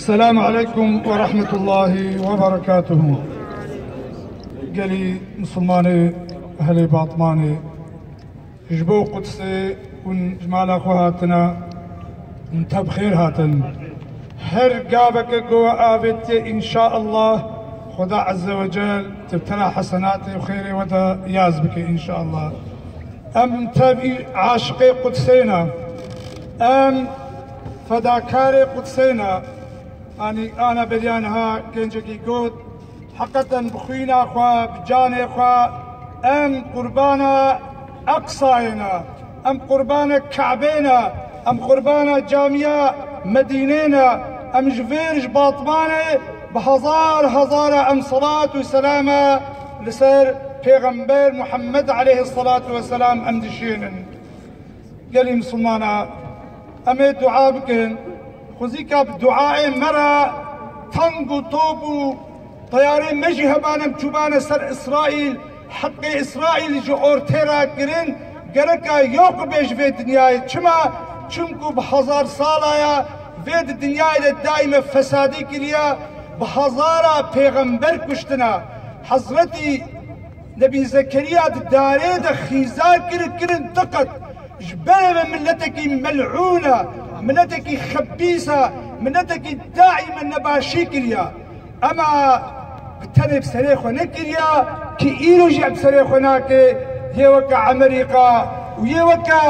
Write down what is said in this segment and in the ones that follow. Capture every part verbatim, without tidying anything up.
Selamu aleykum ve rahmetullahi ve berekatuhu. Gelî Musulmanê ehlê Batmanê, ji bo Qudsê hûn ji mala xwe hatine, hûn tev xêr hatin. Her gaveke ku we avêtiye, înşaallah, Xuda Azze ve Cel di tera hesenatê û xêrê we de yaz bike, înşaallah. Em tevî aşiqê Qudsê ne. Em fedakarê Qudsê ne. Anî ana beriya niha gencekî got, heqeten bi xwîna xwe, bi canê xwe, em qurbana Eqsayê ne. Em qurbana Kabê ne. Em qurbana camiya Medînê ne. Em ji vêr ji Batmanê bi hezar hezara em selat û selame li ser Pêxember Muhammed aleyhisselatu vesselam em dişênin. Gelî Misilmana, em ê dua bikin. Xwezîka bi duayê me re teng û top û teyarê me jî hebane, em çûbane ser Îsraîl, heqê Îsraîl ji ortê rakirin, gereka yok be ji vê dinyayê. Çima? Çimku bi hezar sala ya vê di dinyayê de daîme fesadî kiriye, bi hezara pêxember kuştine. Hezretî Nebî Zekeriya di darê de xîza kir, kirin tiqet. Ji berê ve miletekî mel'ûn e, miletekî xebîs e, miletekî daîme nebaşî kiriye. Ema bi tenê bi serê xwe nekiriye, ki îro jî bi serê xwe nake, yê weke Amerîka û yê weke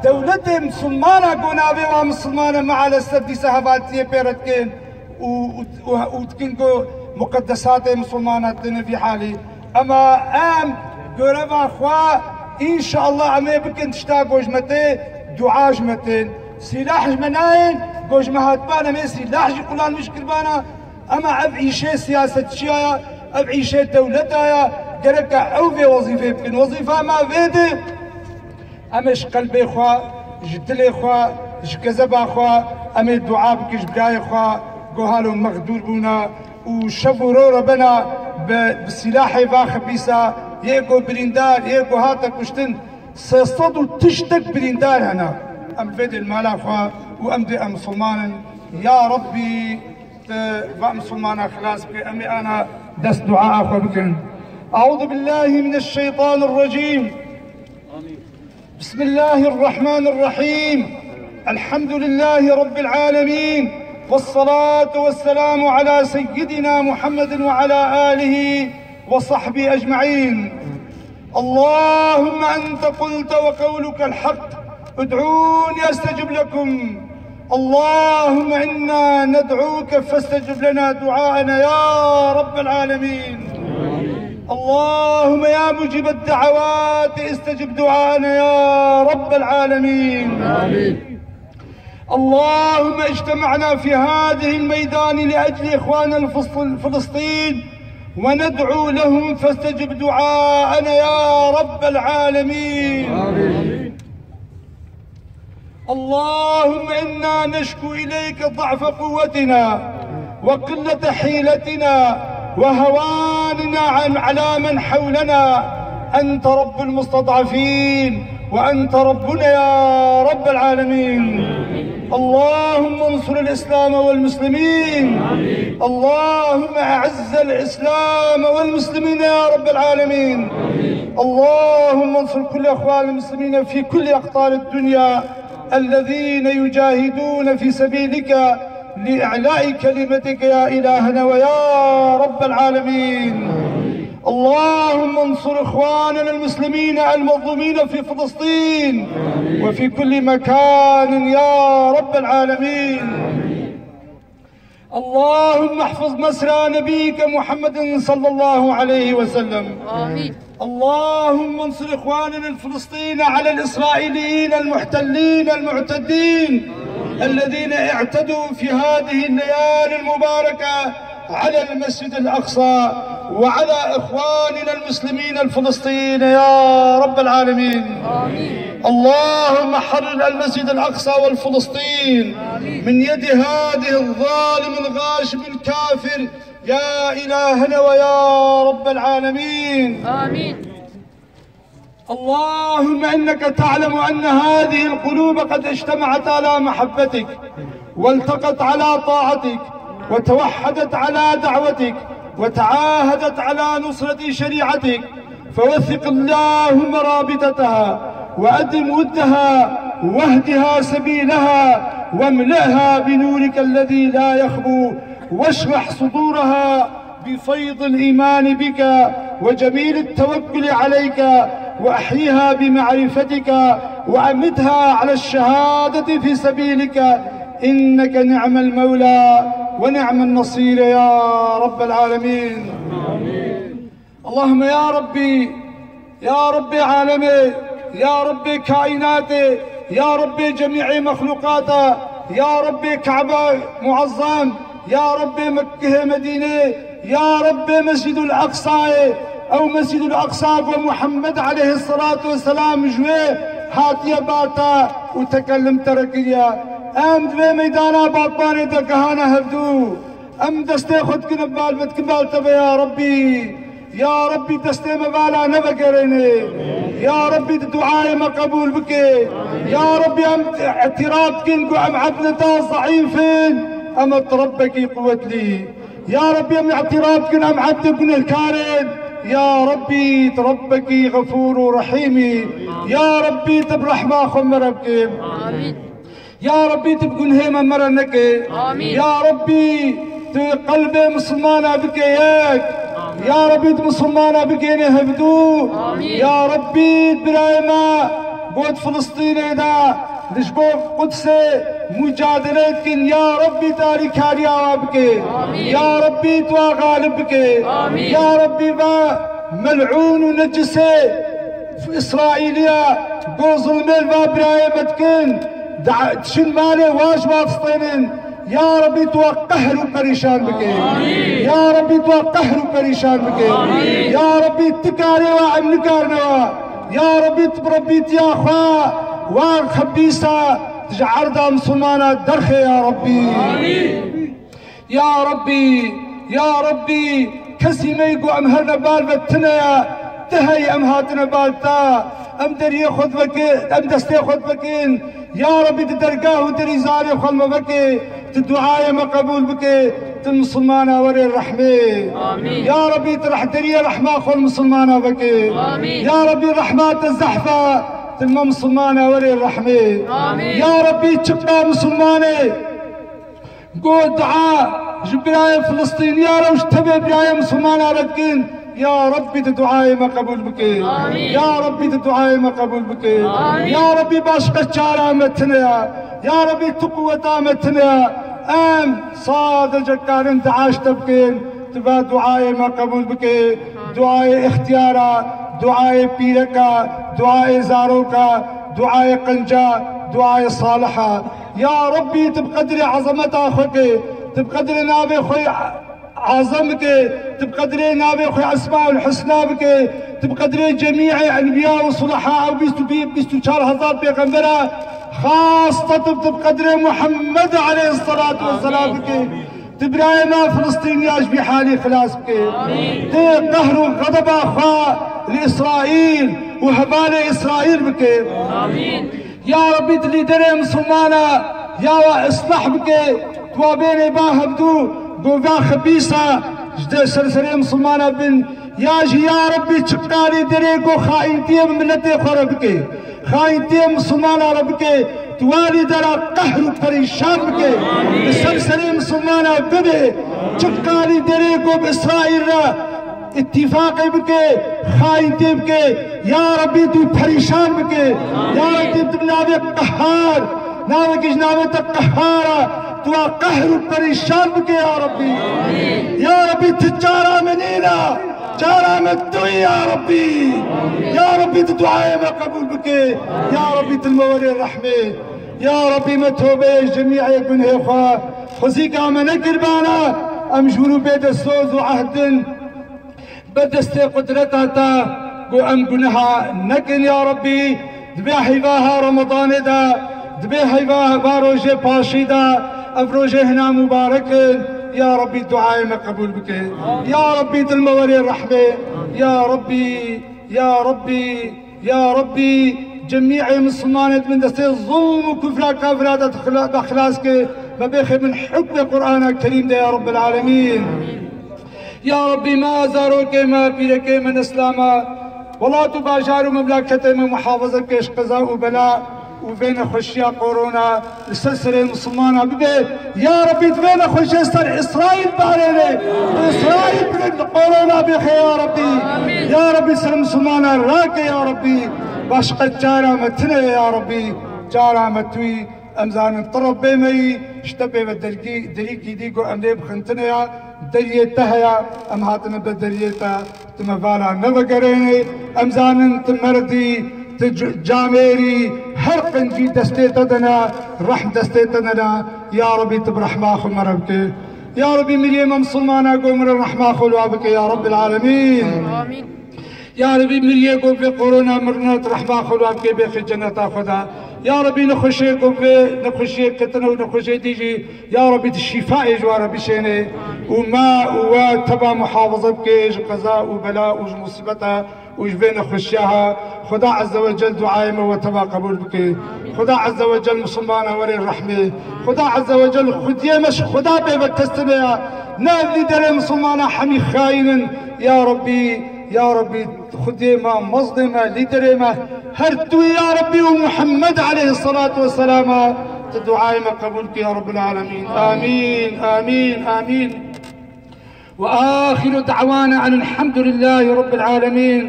dewletê misilmana ku navê wan misilman e, mealesef dîsa hevaltiyê pê re dikin. û, û, û, û dikin ku muqedesatê misilmana tine vî halî. Ema em goreva xwe, înşallah, em ê bikin tişta ku ji me tê, dua ji me tên. Sîlah ji me nayên, ku ji me hatibane, em ê sîlah jî qulanmiş kiribana. Ema ev îşê siyasetçiya ya, ev îşê dewleta ya, gereke ew vê wezîfê bikin. Wezîfa me vê de. Em ê ji qelbê xwe, ji dilê xwe, ji kezeba xwe, em ê dua bikin ji birayê xwe, ku halo mexdûr bûne û şev û ro re bena bi, bi sîlahê va xebîsa, yê ku birîndar, yê ku hate kuştin, sê sed û tiştek birîndar hene. Em vê dê li mala xwe û em dê em misilman in. Ya Rabbî, tu va misilmana xilas bike. Em ê ana dest duaa xwe bikin. Eûzu billahî mineşşeytanirrecîm. بسم الله الرحمن الرحيم. الحمد لله رب العالمين، والصلاة والسلام على سيدنا محمد وعلى آله وصحبه أجمعين. اللهم أنت قلت وقولك الحق، ادعوني أستجب لكم. اللهم إنا ندعوك فاستجب لنا دعاءنا يا رب العالمين. اللهم يا مجيب الدعوات استجب دعاءنا يا رب العالمين. اللهم اجتمعنا في هذه الميدان لأجل إخواننا الفص-، فلسطين، وندعو لهم فاستجب دعاءنا يا رب العالمين. اللهم إنا نشكو إليك ضعف قوتنا وقلة حيلتنا وهواننا عن، على من حولنا. أنت رب المستضعفين وأنت ربنا يا رب العالمين. اللهم انصر الإسلام والمسلمين. اللهم أعز الإسلام والمسلمين يا رب العالمين. اللهم انصر كل إخوان المسلمين في كل أقطار الدنيا الذين يجاهدون في سبيلك لإعلاء كلمتك يا إلهنا ويا رب العالمين. اللهم انصر إخواننا المسلمين المظلومين في فلسطين وفي كل مكان يا رب العالمين. اللهم احفظ مسرى نبيك محمد صلى الله عليه وسلم. آمين. اللهم انصر إخواننا الفلسطينيين على الإسرائيليين المحتلين المعتدين الذين اعتدوا في هذه الليالي المباركة على المسجد الأقصى وعلى إخواننا المسلمين الفلسطينيين يا رب العالمين. آمين. اللهم حرر المسجد الأقصى والفلسطين من يد هذه الظالم الغاشم الكافر يا إلهنا ويا رب العالمين. آمين. اللهم إنك تعلم أن هذه القلوب قد اجتمعت على محبتك والتقت على طاعتك وتوحدت على دعوتك وتعاهدت على نصرة شريعتك، فوثق اللهم رابطتها وأدم ودها واهدها سبيلها واملئها بنورك الذي لا يخبو، واشرح صدورها بفيض الإيمان بك وجميل التوكل عليك، وأحيها بمعرفتك، وأمتها على الشهادة في سبيلك، إنك نعم المولى ونعم النصير يا رب العالمين. اللهم يا ربي، يا ربي عالمي، يا ربي كائناتي، يا ربي جميع مخلوقاته، يا ربي كعبة معظم، يا ربي مكة مدينة، يا ربي مسجد الأقصى، أو مسجد الأقصى بو محمد عليه الصلاة والسلام جوي هاتية باتا وتكلم تركيا. أم دوي ميدانا باطاني دقهانا هفدو. Em destê xwe dikin bal, dikin bal te ve ya Rebbî. Ya Rebbî destê me vala nevegerêne. Ya Rebbî tu duayê me qebûl bike. Ya Rebbî em îtiraf dikin ku em ebdê te zeîf in. Em tu Rebbekî quwetlî. Ya Rebbî em îtiraf dikin em ebdê gunehkar in. Ya Rebbî tu Rebbekî xefûr û rehîm î. Ya Rebbî tu bi rehma xwe me re bike. Amîn. Ya Rebbî tu bi gunhê me me re neke. Amîn. Ya Rebbî tu qelbê misilmana bike yek. Amîn. Ya Rebbî tu misilmana bigêne hevdû. Amîn. Ya Rebbî birayê me got Filistînê de li ji bo Qudsê mucadele dikin. Ya Rebbî tu alîkariya wa bike. Amîn. Ya Rebbî tu wa galib bike. Amîn. Ya Rebbî va mel'ûn û necisê Îsraîliya go zilmê li va birayê me dikin, da-, diçin malê wa ji wa distênin. Ya Rebbî tu wa qehr û perîşan bike. Amîn. Ya Rebbî tu wa qehr û perîşan bike. Amîn. Ya Rebbî tu karê wa em nikarine wa. Ya Rebbî tu bi Rebbîtiya xwe wan xebîsa ji erda misilmana derxê ya Rebbî. Amîn. Ya Rebbî, ya Rebbî, kesî me ku em herine bal ve tune ye, tu hey em hatine bal te, em deriyê xwe divekin, em destê xwe divekin. Ya Rebbî, tu dergah û derîzarê xwe li me veke, tu duayê me qebûl bike, tu misilmana werê rehmê. Amîn. Ya Rebbî, tu reh-, deriyê rehma xwe li misilmana veke. Amîn. Ya Rebbî, rehma te zehf e, tu li me misilmana werê rehmê. Amîn. Ya Rebbî, çiqa misilmanê Got dua ji birayê Filistîniya re û ji tevê birayê Misilmana re dikin. Ya Rebbî tu duayê me qebûl bike. Amîn. Ya Rebbî tu duayê me qebûl bike. Amîn. Ya Rebbî başqa çara me tune ya. Ya Rebbî tu quweta me tune ya. Em sadece karin dua ji te bikin. Tu va duayê me qebûl bike. Duayê ixtiyara, duayê pîreka, duayê zaroka, duayê qenca, duayê saliha. Ya Rebbî, tu bi qedrê ezemeta xwe ke, tu bi qedrê navê xwe azem bike, tu bi qedrê navê xwe Esmaul Husna bike, tu bi qedrê cemîê enbiya û sulaha û bîst û bîst û çar hezar pêxembera, xasta tu, tu bi qedrê Muhammed aleyhisselatu vesselam bike. Tu birayê me Filistîniya ji vî halî xilas bike. Tu qehr û xedeba xwe li Îsraîl û hevalê Îsraîl bike. Ya Rebbî, tu lîderê misilmana ya we islah bike, tu wa bênê ba hevdû, ku va xebîsa ji de ser serê misilmana bin, ya jî ya Rebbî çiqa lîderê ku xaîntiyê bi miletê xwe re bike, xaîntiyê misilmana re bike, tu wa lîdera qehr û perîşan bike, li ser serê misilmana bibe, çiqa lîderê ku bi Îsraîl re Îtîfaqê bike, xaîntê bike, ya Rebbî tu perîşan bike, ya Rebbî tu bi navê qehar, navekî ji navê te qehar e, tu wa qehr û perîşan bike ya Rebbî. Ya Rebbî tu çara me nîne, çara me tu yî ya Rebbî. Ya Rebbî tu duayê me qebûl bike, ya Rebbî tu li me werê rehmê. Ya Rebbî me tobeyê ji cemî gunhê xwe, xwezîka me nekirbana, em ji wir û bê destsoz û ehdin. Bi destê qudreta te ku em guneha nekin ya Rebbî, di vê heyvaha Ramadanê de, di vê heyvaha va rojê paşî de, ev rojê hina mubarek in, ya Rebbî duayê me qebûl bike. Ya Rebbî tu li me werê rehmê, ya Rebbî, ya Rebbî, ya Rebbî, cemîê misilmanê di bin destê zulm û kufra kafira de xila-, de xilas ke, Me bêxê min hukmê Qur'ana Kerîm de ya Rabbel Alemîn. Ya Rabbî me, zarokê me, pîrekê me, neslama, welat û bajar û memleketê me muhafaza bike ji qeza û bela û vê nexweşiya korona li ser serê misilmana bibe. Ya Rabbî, di vê nexweşiyê ser Îsraîl barêne. Îsraîl bi korona bêxe ya Rabbî. Ya Rabbî, ser misilmana rake ya Rabbî. Başqa çara me tune ye ya Rabbî. Çara me tu yî. Em zanin tu Rebbê me yî, ji te pê ve dergî, derîkî dî ku em lê bixin tune ya, deriyê te heya, em hatine ber deriyê te, tu me vala nevegerênê. Em zanin tu merdî, tu c-, camêrî, her qincî destê te de ne, rehm destê te de ne. Ya Rebî, tu bi rehma xwe me re bike. Ya Rebî, miriyê me misilmana ku mire, rehma xwe li wa bike ya Rebbil Alemîn. Ya Rebî, miriyê ku vê korona mirine, tu rehma xwe li wa bike, bêxê cenneta xwe de. Ya Rebî, nexweşiyê ku vê nexweşiyê ketine û nexweşiyê dî jî, ya Rebî, tu şîfayê ji wa re bişêne û me û we teva muhafaza bike ji qeza û bela û ji musîbeta û ji vê nexweşiya ha. Xuda Azze ve Cel duayê me we teva qebûl bike. Xuda Azze ve Cel misilmana werê rehmê. Xuda Azze ve Cel xwediyê me ji Xuda bê ve kes tune ya. Ne ev lîderê misilmana hemî xayîn in. Ya Rebî, ya Rebî, xwediyê me, mezdê me, lîderê me, her tu ya Rebî û Muhammed aleyhisselatu vesselama, tu duayê me qebûl kî ya Rebbil Alemîn. Amîn, amîn, amîn. وآخر دعوانا أن الحمد لله رب العالمين،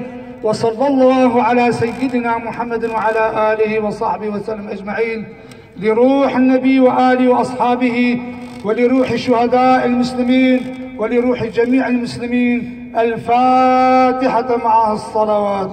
وصلى الله على سيدنا محمد وعلى آله وصحبه وسلم أجمعين. لروح النبي وآله وأصحابه، ولروح شهداء المسلمين، ولروح جميع المسلمين. الفاتحة مع الصلوات.